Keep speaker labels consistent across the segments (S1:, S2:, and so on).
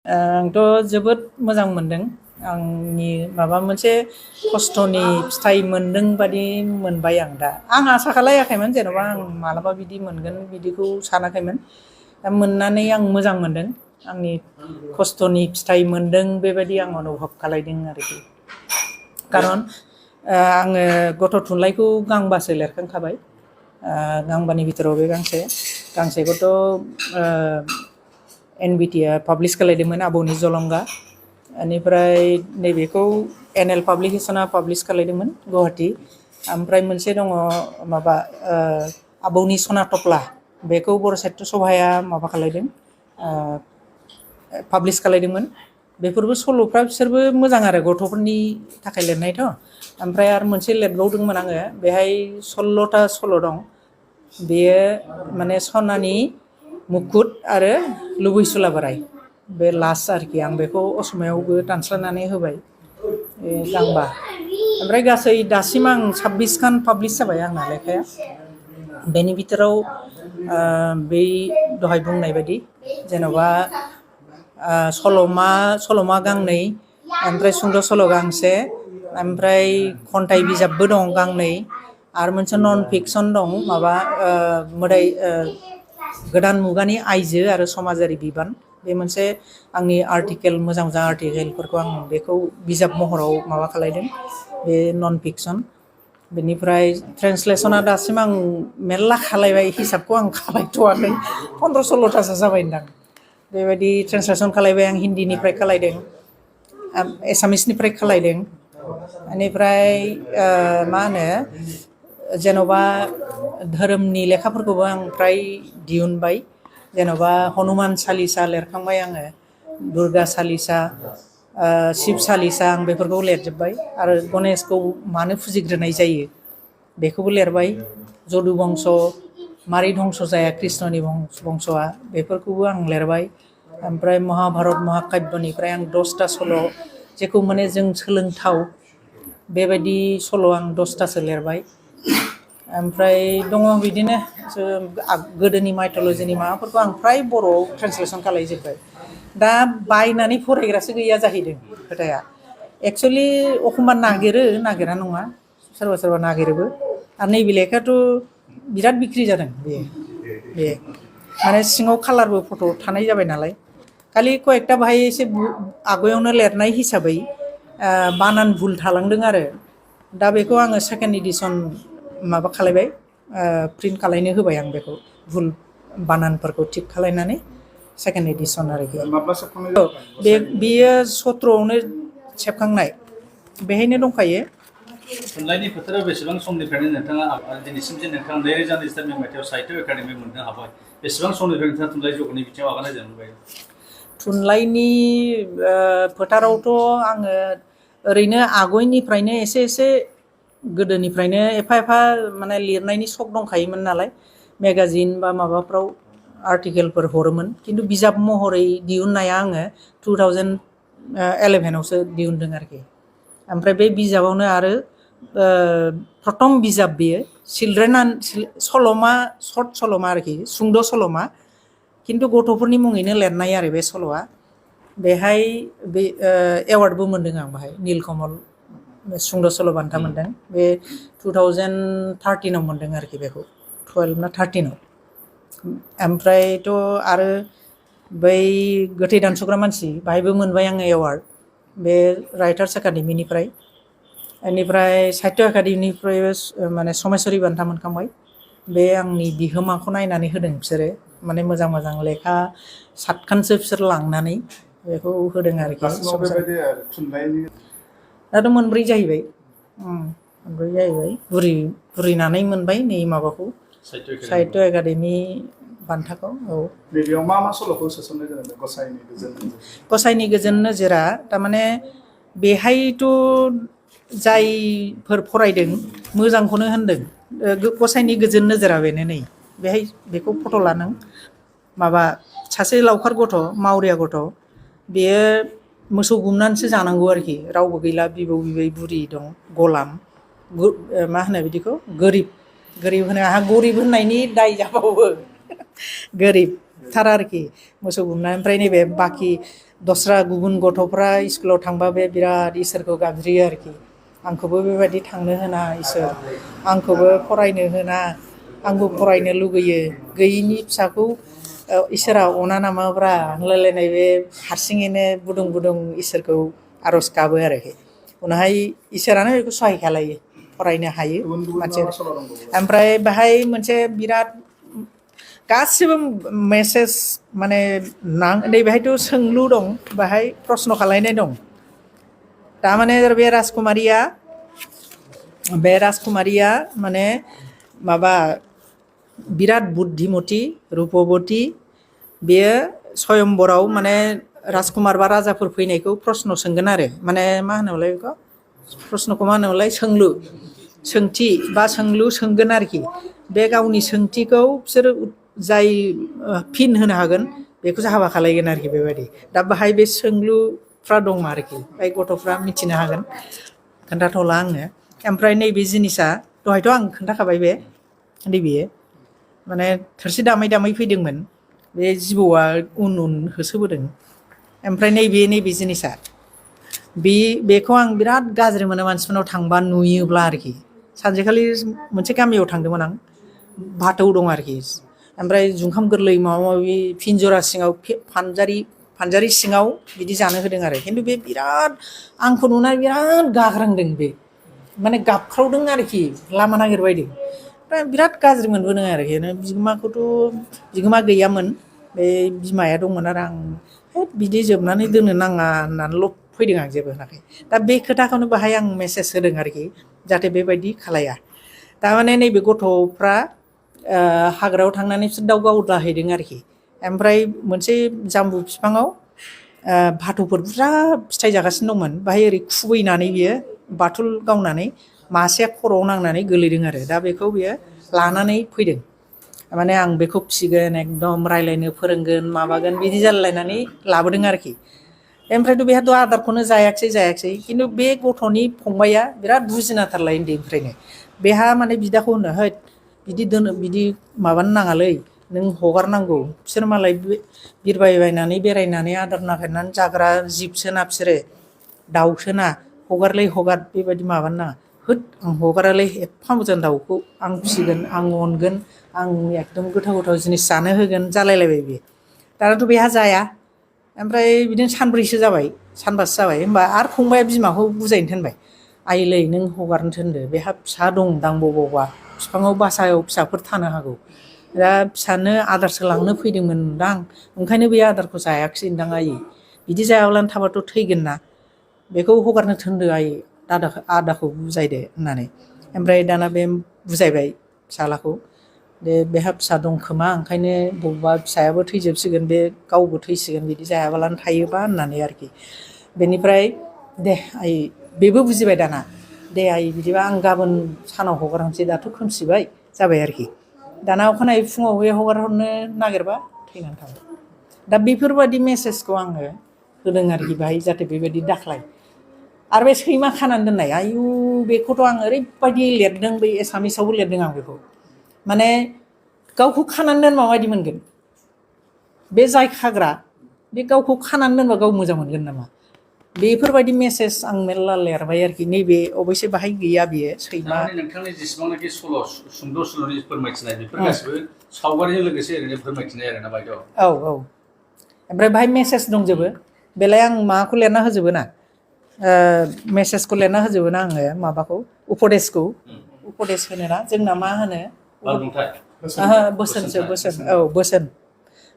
S1: आंथ' जोबोद मोजां मोनदों आंनि माबा मोनसे खस्थ'नि फिथाइ मोनदों बादि मोनबाय आं दा आं आसा खालायाखैमोन जेन'बा आं मालाबा बिदि मोनगोन बिदिखौ सानाखैमोन दा मोननानै आं मोजां मोनदों आंनि खस्थ'नि फिथाइ मोनदों बेबायदि आं अनुभब खालायदों आरोखि खारन आङो गथ' थुनलाइखौ गांबासो लिरखांखाबाय गांबानि बिथोराव बे गांसेखौथ' NBT आ पाब्लिश खालायदोंमोन आबौनि जलंगा बेनिफ्राय नैबेखौ NL पाब्लिकेशना पाब्लिश खालायदोंमोन गुवाहाटी ओमफ्राय मोनसे दङ माबा आबौनि सना थफ्ला बेखौ बर' साहित्य सभाया माबा खालायदों पाब्लिश खालायदोंमोन बेफोरबो सल'फ्रा बिसोरबो मोजां आरो गथ'फोरनि थाखाय लिरनायथ' ओमफ्राय आरो मोनसे लिरबावदोंमोन आङो बेहाय 16ता सल' दं बेयो माने सनानि मुकुट आरो लुबैसुला बोराय बे लास्ट आरोखि आं बेखौ असमियावबो ट्रान्सलेटनानै होबाय गांबा ओमफ्राय गासै दासिम आं 26 खान पाब्लिश जाबाय आंना लेखाया बेनि बिथोराव बै दहाय बुंनाय बायदि जेन'बा सल'मा गांनै ओमफ्राय सुंद' सल' गांसे ओमफ्राय खन्थाइ बिजाबबो दं गांनै आरो मोनसे नन फिक्सन दं माबा मोदाय गोदान मुगानि आइजो आरो समाजारि बिबान बे मोनसे आंनि आर्टिकेल मोजां आर्टिकेलफोरखौ आं बेखौ बिजाब महराव माबा खालायदों बे नन फिक्सन बेनिफ्राय ट्रेन्सलेसना दासिम आं मेरला खालायबाय हिसाबखौ आं खालायथ'वाखै 15-16थासो जाबायदां बेबायदि ट्रेन्सलेसन खालायबाय आं हिन्दीनिफ्राय खालायदों एसामिसनिफ्राय खालायदों बेनिफ्राय मा होनो जेन'बा धोरोमनि लेखाफोरखौबो आं फ्राय दिहुनबाय जेन'बा हनुमान चालिसा लिरखांबाय आङो दुर्गा चालिसा शिब चालिसा आं बेफोरखौ लिरजोब्बाय आरो गणेशखौ मानो फुजिग्रोनाय जायो बेखौबो लिरबाय जदु बंश मारै धंस जाया कृष्णनि बंशआ बेफोरखौबो आं लिरबाय ओमफ्राय महाभारत महाकाब्यनिफ्राय आं 10ता सल' जेखौ माने जों सोलोंथाव बेबायदि सल' आं 10तासो लिरबाय ओमफ्राय दङ बिदिनो गोदोनि माइथलजिनि माबाफोरखौ आं फ्राय बर'आव ट्रेन्सलेसन खालायजोब्बाय दा बायनानै फरायग्रासो गैया जाहैदों खोथाया एक्सुवेलि एखमबा नागिरा नङा सोरबा नागिरोबो आरो नैबे लेखायाथ' बिराद बिक्रि जादों बे माने सिङाव कालारबो फट' थानाय जाबाय नालाय खालि कयेकटा बाहाय एसे आगयावनो लिरनाय हिसाबै बानान भुल थालांदों आरो दा बेखौ आङो सेकेन्ड एडिसन माबा खालायबाय प्रिन्ट खालायनो होबाय आं बेखौ भुल बानानफोरखौ थिक खालायनानै सेकेन्ड एडिसन आरोखि बेयो 17आवनो सेबखांनाय बेहायनो दंखायो
S2: थुनलाइनि फोथाराव बेसेबां समनिफ्रायनो नोंथाङा दिनैसिम जे नोंथाङा 2023 मायथाइयाव साहित्य एकाडेमि मोननो हाबाय बेसेबां समनिफ्राय नोंथाङा थुनलाइ जौगानाय बिथिङाव आगान होजेननो मोनबाय
S1: थुनलाइनि फोथारावथ' आङो ओरैनो आगयनिफ्रायनो एसे गोदोनिफ्रायनो एफा माने लिरनायनि सक दंखायोमोन नालाय मेगाजिन बा माबाफ्राव आर्टिकेलफोर हरोमोन खिन्थु बिजाब महरै दिहुननाया आङो 2011आवसो दिहुनदों आरोखि ओमफ्राय बे बिजाबावनो आरो प्रथम बिजाब बेयो चिलड्रेन सल'मा सर्ट सल'मा आरोखि सुंद' सल'मा खिन्थु गथ'फोरनि मुङैनो लिरनाय आरो बे सल'आ बेहाय बे एवार्डबो मोनदों आं बाहाय नीलकमल सुंद' सल' बान्था मोनदों बे 2013आव मोनदों आरोखि बेखौ 12 ना 13आव ओमफ्रायथ' आरो बै गोथै दानस'ग्रा मानसि बाहायबो मोनबाय आङो एवार्ड बे राइटार्स एकाडेमिनिफ्राय बेनिफ्राय साहित्य एकाडेमिनिफ्रायबो माने समेश्वरी बान्था मोनखांबाय बे आंनि बिहोमाखौ नायनानै होदों बिसोरो माने मोजां लेखा 7 खानसो बिसोर लांनानै बेखौ होदों आरोखि दाथ' मोनब्रै जाहैबाय बुरिनानै मोनबाय नै माबाखौ साहित्य एकाडेमि बान्थाखौ
S2: बेयाव मा सल'खौ सोसननाय जादों
S1: गसाइनि गोजोन नोजोरा थारमाने बेहायथ' जायफोर फरायदों मोजांखौनो होनदों गसाइनि गोजोन नोजोरा बेनो नै बेहाय बेखौ फट' लानों माबा सासे लावखार गथ' मावरिया गथ' बेयो मोसौ गुमनानैसो जानांगौ आरोखि रावबो गैला बिबौ बिबै बुरि दं गलाम मा होनो बिदिखौ गोरिब होनो आंहा गरिब होननायनि दाय जाबावो गोरिब थार आरोखि मोसौ गुमनाय ओमफ्राय नैबे बाखि दस्रा गुबुन गथ'फ्रा स्कुलाव थांबा बे बिराद इसोरखौ गाबज्रियो आरोखि आंखौबो बेबायदि थांनो होना इसोर आंखौबो फरायनो होना आंबो फरायनो लुगैयो गैयिनि फिसाखौ इसोरा अना नामाब्रा होनलायलायनाय बे हारसिङैनो बुदुं बुदुं इसोरखौ आर'ज गाबो आरोखि उनावहाय इसोरानो बेखौ सहाय खालायो फरायनो हायो मानसि ओमफ्राय बाहाय मोनसे बिराद गासिबो मेसेज माने नैबेहायथ' सोंलु दं बाहाय प्रश्न खालायनाय दं तारमाने बे राजकुमारिया माने माबा बिराद बुद्धिमती रुपबती बेयो स्वयंबराव माने राजकुमार बा राजाफोर फैनायखौ प्रश्न सोंगोन आरो माने मा होनोमोनलाय बेखौ प्रश्नखौ मा होनोमोनलाय सोंथि बा सोंलु सोंगोन आरोखि बे गावनि सोंथिखौ बिसोर जाय फिन होनो हागोन बेखौसो हाबा खालायगोन आरोखि बेबायदि दा बाहाय बे सोंलुफ्रा दं आरोखि जाय गथ'फ्रा मिथिनो हागोन खोन्थाथ'ला आङो ओमफ्राय नैबे जिनिसा दहायथ' आं खोन्थाखाबाय बे नैबे माने थोरसि दामै दामै फैदोंमोन बे जिबौआ उन होसोबोदों ओमफ्राय नैबे जिनिसा बेखौ आं बिराद गाज्रि मोनो मानसिफोरनाव थांबा नुयोब्ला आरोखि सानसेखालि मोनसे गामियाव थांदोंमोन आं बाथौ दं आरोखि ओमफ्राय जुंखाम गोरलै माबा माबि फिनजरा सिङाव फानजारि सिङाव बिदि जानो होदों आरो खिन्थु बे बिराद आंखौ नुनानै बिराद गाग्रांदों बे माने गाबख्रावदों आरोखि लामा नागिरबायदों ओमफ्राय बिराद गाज्रि मोनबोदों आरोखि बिगोमाखौथ' बिगोमा गैयामोन बे बिमाया दंमोन आरो आं बिदि जोबनानै दोननो नाङा होननानैल' फैदों आं जेबो होनाखै दा बे खोथाखौनो बाहाय आं मेसेज होदों आरोखि जाहाथे बेबायदि खालाया थारमाने नैबे गथ'फ्रा हाग्रायाव थांनानै बिसोर दाउ गावलाहैदों आरोखि ओमफ्राय मोनसे जामबु बिफाङाव भाथौफोर बुरजा फिथाइ जागासिनो दंमोन बाहाय ओरै खुबैनानै बियो बाथुल गावनानै मासेया खर'आव नांनानै गोलैदों आरो दा बेखौ बियो लानानै फैदों माने आं बेखौ फिसिगोन एकदम रायलायनो फोरोंगोन माबागोन बिदि जालायलायनानै लाबोदों आरोखि ओमफ्रायथ' बेहाथ' आदारखौनो जायाखिसै खिन्थु बे गथ'नि फंबाया बिराद बुजिनाथारलाय उन्दैनिफ्रायनो बेहा माने बिदाखौ होनो हैद बिदि माबानो नाङालै नों हगारनांगौ बिसोर मालाय बिरबायबायनानै बेरायनानै आदार नागिरनानै जाग्रा जिबसोना बिसोरो दाउसोना हगारलै हगार बेबायदि माबानो नाङा होद आं हगारालै एफा मोजां दाउखौ आं फिसिगोन आं अनगोन आं एकदम गोथाव गोथाव जिनिस जानो होगोन जालायलायबाय बियो दानाथ' बेहा जाया ओमफ्राय बिदिनो सानब्रैसो जाबाय सानबासो जाबाय होमबा आरो फंबाया बिमाखौ बुजायनो थिनबाय आइलै नों हगारनो थिनदो बेहा फिसा दंदां बबावबा बिफाङाव बासायाव फिसाफोर थानो हागौ दा फिसानो आदारसो लांनो फैदोंमोनदां ओंखायनो बे आदारखौ जायाखिसै दां आइ बिदि जायाब्लानो थाबाथ' थैगोन ना बेखौ हगारनो थिनदो आइ आदाखौ बुजायदो होननानै ओमफ्राय दाना बे बुजायबाय फिसालाखौ बेहा फिसा दं खोमा ओंखायनो बबेबा फिसायाबो थैजोबसिगोन बे गावबो थैसिगोन बिदि जायाबालानो थायोबा होननानै आरोखि बेनिफ्राय दे आइ बेबो बुजिबाय दाना दे आइ बिदिबा आं गाबोन सानाव हगारहरनोसै दाथ' खोमसिबाय जाबाय आरोखि दाना अखानायै फुङाव बे हगारहरनो नागिरबा थैनानै थाबाय दा बेफोरबायदि मेसेजखौ आङो होदों आरोखि बाहाय जाहाथे बेबायदि दाख्लाय आरो बे सैमा खानानै दोननाय आयु बेखौथ' आं ओरैबायदि लिरदों बै एसामिसावबो लिरदों आं बेखौ माने गावखौ खानानै दोनबा माबायदि मोनगोन बे जाय खाग्रा बे गावखौ खानानै दोनबा गाव मोजां मोनगोन नामा बेफोरबायदि मेसेज आं मेरला लिरबाय आरोखि नैबे अबयसे बाहाय गैया बेयो सैमा
S2: नोंथांनि जेसेबांनाखि सुंद' सल'नि फोरमायथिनाय बेफोर गासिबो सावगारिजों लोगोसे ओरैनो फोरमायथिनाय आरोना बायद'
S1: औ ओमफ्राय बाहाय मेसेज दंजोबो बेलाय आं माबाखौ लिरना होजोबो ना मेसेजखौ लिरना होजोबो ना आङो माबाखौ उपदेश होनो ना जोंना मा होनो बोसोन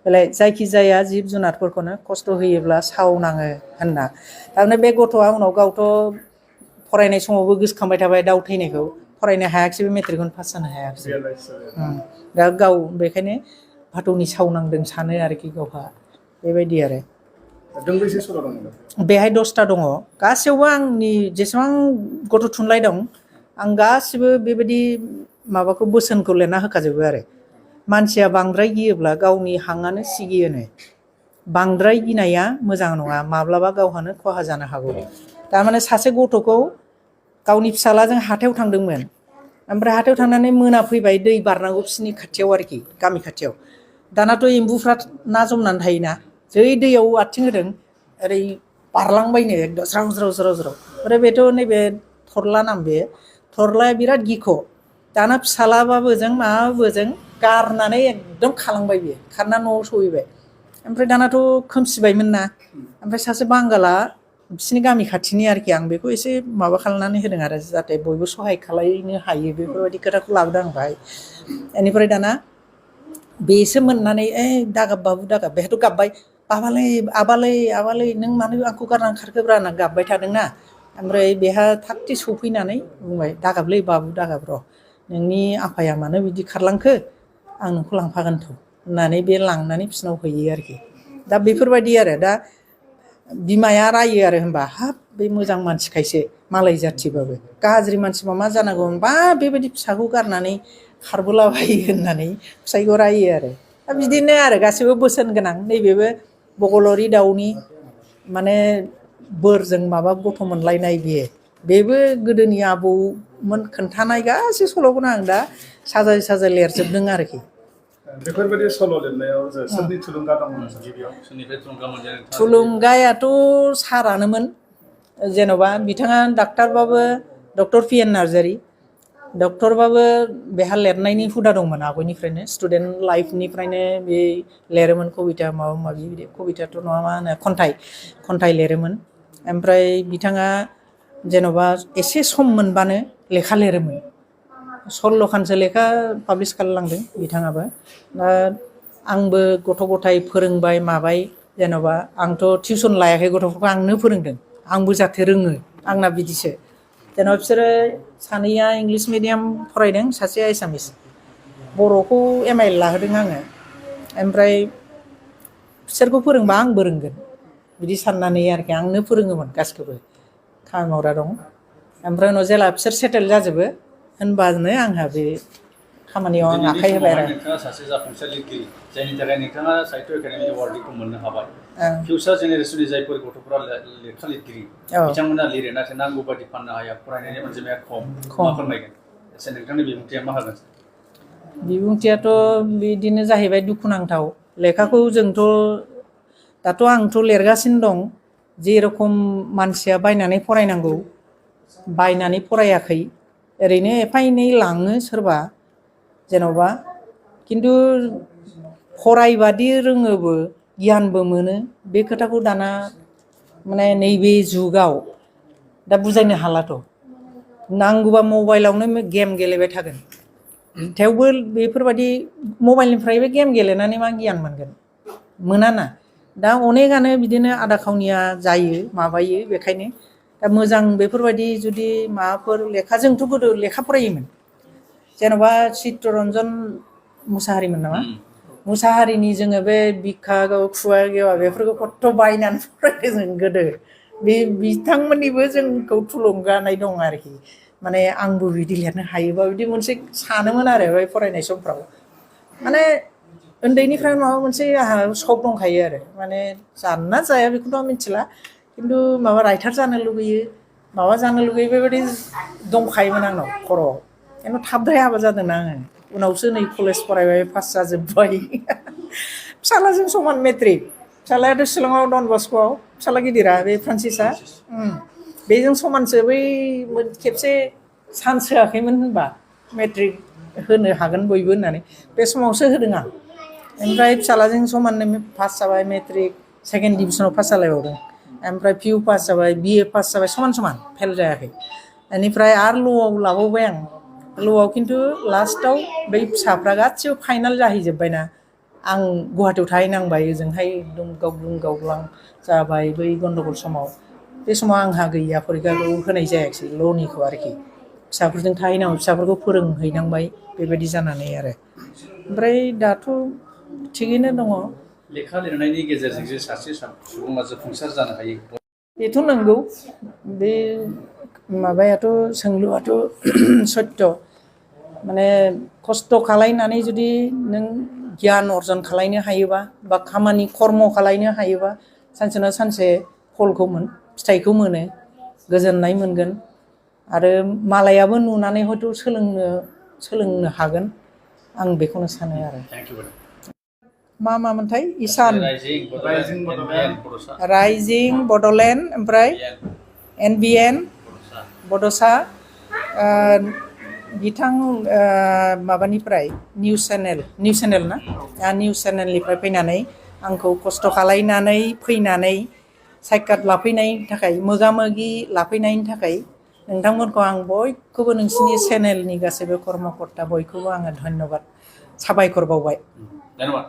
S1: बेलाय जायखिजाया जिब जुनारफोरखौनो खस्थ' होयोब्ला सावनाङो होनना थारमाने बे गथ'आ उनाव गावथ' फरायनाय समावबो गोसोखांबाय थाबाय दाउ थैनायखौ फरायनो हायाखिसै बे मेट्रिकखौनो पास जानो हायाखिसै दा गाव बेखायनो भाथौनि सावनांदों सानो आरोखि गावहा बेबायदि आरो
S3: दोंबैसे सल' दं
S1: बेहाय 10ता दङ गासैयावबो आंनि जेसेबां गथ' थुनलाइ दं आं गासिबो बेबायदि माबाखौ बोसोनखौ लिरना होखाजोबो आरो मानसिया बांद्राय गियोब्ला गावनि हांआनो सिगियोनो बांद्राय गिनाया मोजां नङा माब्लाबा गावहानो खहा जानो हागौ थारमाने सासे गथ'खौ गावनि फिसालाजों हाथायाव थांदोंमोन ओमफ्राय हाथायाव थांनानै मोना फैबाय दै बारनांगौ बिसिनि खाथियाव आरोखि गामि खाथियाव दानाथ' एम्बुफ्रा ना जमनानै थायोना जै दैयाव आथिं होदों ओरै बारलांबायनो एकदम ज्राव ज्राव ज्राव ज्राव ओमफ्राय बेथ' नैबे थरला नाम बे थरलाया बिराद गिख' दाना फिसालाबाबो जों माबाबो जों गारनानै एकदम खालांबाय बियो खारना न'आव सहैबाय ओमफ्राय दानाथ' खोमसिबायमोन ना ओमफ्राय सासे बांगाला बिसिनि गामि खाथिनि आरोखि आं बेखौ एसे माबा खालामनानै होदों आरो जाहाथे बयबो सहाय खालायनो हायो बेफोरबायदि खोथाखौ लाबोदों आं बाहाय बेनिफ्राय दाना बेसो मोननानै दागाब बाबु दागाब बेहाथ' गाबबाय बाबालै आबालै आबालै नों मानो आंखौ गारनानै खारखोब्रा होननानै गाबबाय थादोंना ओमफ्राय बेहा थागथि सौफैनानै बुंबाय दागाबलै बाबु दागाब र' नोंनि आफाया मानो बिदि खारलांखो आं नोंखौ लांफागोनथ' होननानै बे लांनानै बिसिनाव हैयो आरोखि दा बेफोरबायदि आरो दा बिमाया रायो आरो होनबा हाब बे मोजां मानसिखायसो मालाय जाथिबाबो गाज्रि मानसिबा मा जानांगौ होनबा बेबायदि फिसाखौ गारनानै खारबोलाबायो होननानै फिसायखौ रायो आरो दा बिदिनो आरो गासिबो बोसोन गोनां नैबेबो बगलरि दाउनि माने बोरजों माबा गथ' मोनलायनाय बेबो गोदोनि आबौमोन खोन्थानाय गासै सल'खौनो आं दा साजाय साजाय लिरजोबदों आरोखि
S3: बेफोरबायदि सल' लिरनायाव सोरनि थुलुंगा दंमोन गिबियाव
S2: सोरनिफ्राय थुलुंगा मोनदों नोंथाङा?
S1: थुलुंगायाथ' सारानोमोन जेन'बा बिथाङा डाक्टारबाबो डक्टर पि एन नार्जारि डक्टरबाबो बेहा लिरनायनि हुदा दंमोन आगोलनिफ्रायनो स्टुडेन्ट लाइफनिफ्रायनो बे लिरोमोन कबिता माबा माबि बिदि कबिताथ' नङा मा होनो खन्थाइ लिरोमोन ओमफ्राय बिथाङा जेन'बा एसे सम मोनबानो लेखा लिरोमोन 16खानसो लेखा पाब्लिस खालामलांदों बिथाङाबो दा आंबो गथ' गथाय फोरोंबाय माबाय जेन'बा आंथ' टिउसन लायाखै गथ'फोरखौ आंनो फोरोंदों आंबो जाहाथे रोङो आंना बिदिसो जेन'बा बिसोरो सानैया इंलिस मिडियाम फरायदों सासेया एसामिस बर'खौ एम आइ एल लाहोदों आङो ओमफ्राय बिसोरखौ फोरोंबा आंबो रोंगोन बिदि साननानै आरोखि आंनो फोरोङोमोन गासिखौबो खामानि मावग्रा दं ओमफ्राय उनाव जेला बिसोर सेटेल जाजोबो होनबानो आंहा बे खामानियाव आं
S2: दिनैनि
S1: आखाइ होबाय
S2: समावहाय
S1: आरो
S2: नोंथाङा सासे जाफुंसार लिरगिरि जायनि थाखाय नोंथाङा साहित्य एकाडेमि एवार्डखौ मोननो हाबाय फिउचार जेनेरेसननि जायफोर गथ'फोरा लेखा लिरगिरि बिथांमोना लिरो नाथाय नांगौ बादि फाननो हाया फरायनायनि अनजिमाया खम मा फोरमायगोन एसे नोंथांनि बिबुंथिया मा होगोन
S1: बिबुंथियाथ' बिदिनो जाहैबाय दुखुनांथाव लेखाखौ जोंथ' दाथ' आंथ' लिरगासिनो दं जेरखम मानसिया बायनानै फरायनांगौ बायनानै फरायाखै ओरैनो एफा एनै लाङो सोरबा जेन'बा खिन्थु फरायबादि रोङोबो गियानबो मोनो बे खोथाखौ दाना माने नैबे जुगाव दा बुजायनो हालाथ' नांगौबा मबाइलावनो गेम गेलेबाय थागोन थेवबो बेफोरबायदि मबाइलनिफ्रायबो गेम गेलेनानै मा गियान मोनगोन मोनाना दा अनेकानो बिदिनो आदा खावनिया जायो माबायो बेखायनो दा मोजां बेफोरबायदि जुदि माबाफोर लेखाजोंथ' गोदो लेखा फरायोमोन जेन'बा चित्तरन्जन मुसाहारिमोन नामा मुसाहारिनि जोङो बे बिखा खुवा गेवा बेफोरखौ खथ्थ' बायनानै फरायदों जों गोदो बे बिथांमोननिबो जोंखौ थुलुंगानाय दं आरोखि माने आंबो बिदि लिरनो हायोबा बिदि मोनसे सानोमोन आरो बे फरायनाय समफ्राव माने उन्दैनिफ्राय माबा मोनसे आंहा सक दंखायो आरो माने जाना जाया बेखौथ' आं मिथिला खिन्थु माबा राइटार जानो लुगैयो माबा जानो लुगैयो बेबायदि दंखायोमोन आंनाव खर'आव खिन्थु थाबद्राय हाबा जादोंना आङो उनावसो नै कलेज फरायबाय पास जाजोब्बाय फिसालाजों समान मेट्रिक फिसालायाथ' शिलंआव डन बस्क'आव फिसाला गिदिरा बे फ्रान्सिसआ बेजों समानसो बै खेबसे चान्स होआखैमोन होनबा मेट्रिक होनो हागोन बयबो होननानै बे समावसो होदों आं ओमफ्राय फिसालाजों समाननो पास जाबाय मेट्रिक सेकेन्ड डिभिजनाव पास जालायबावदों ओमफ्राय पिइउ पास जाबाय बिए पास जाबाय समान समान फेल जायाखै बेनिफ्राय आरो ल'आव लाबावबाय आं ल'आव खिन्थु लास्टआव बै फिसाफ्रा गासिबो फाइनाल जाहैजोब्बायना आं गुवाहाटियाव थाहैनांबाय ओजोंहाय दुम गावग्लां जाबाय बै गन्दगल समाव बे समाव आंहा गैया फरिखाखौ होनाय जायाखिसै ल'निखौ आरोखि फिसाफोरजों थाहैनांगौ फिसाफोरखौ फोरोंहैनांबाय बेबायदि जानानै आरो ओमफ्राय दाथ' थिगैनो दङ
S2: लेखा लिरनायनि गेजेरजों जे सासे सुबुङा जाफुंसार जानो हायो
S1: बेथ' नंगौ बे माबायाथ' सोंलुआथ' सत्य माने खस्थ' खालायनानै जुदि नों गियान अर्जन खालायनो हायोबा बा खामानि कर्म खालायनो हायोबा सानसे नङा सानसे फलखौ फिथाइखौ मोनो गोजोननाय मोनगोन आरो मालायाबो नुनानै हयथ' सोलोंनो हागोन आं बेखौनो सानो आरो मामोनथाय इसान
S2: राइजिं
S3: Rising
S2: बड'लेण्ड
S3: बड'लेण्ड,
S2: बड'सा
S1: राइजिं बड'लेण्ड ओमफ्राय NBN बड'सा बिथां माबानिफ्राय निउस चेनेल ना निउस चेनेलनिफ्राय फैनानै आंखौ खस्थ' खालायनानै फैनानै सायकात लाफैनायनि थाखाय मोगामोगि लाफैनायनि थाखाय नोंथांमोनखौ आं बयखौबो नोंसिनि चेनेलनि गासैबो कर्मकर्ता बयखौबो आङो धन्यबाद साबायखर बावबाय
S2: धन्यबाद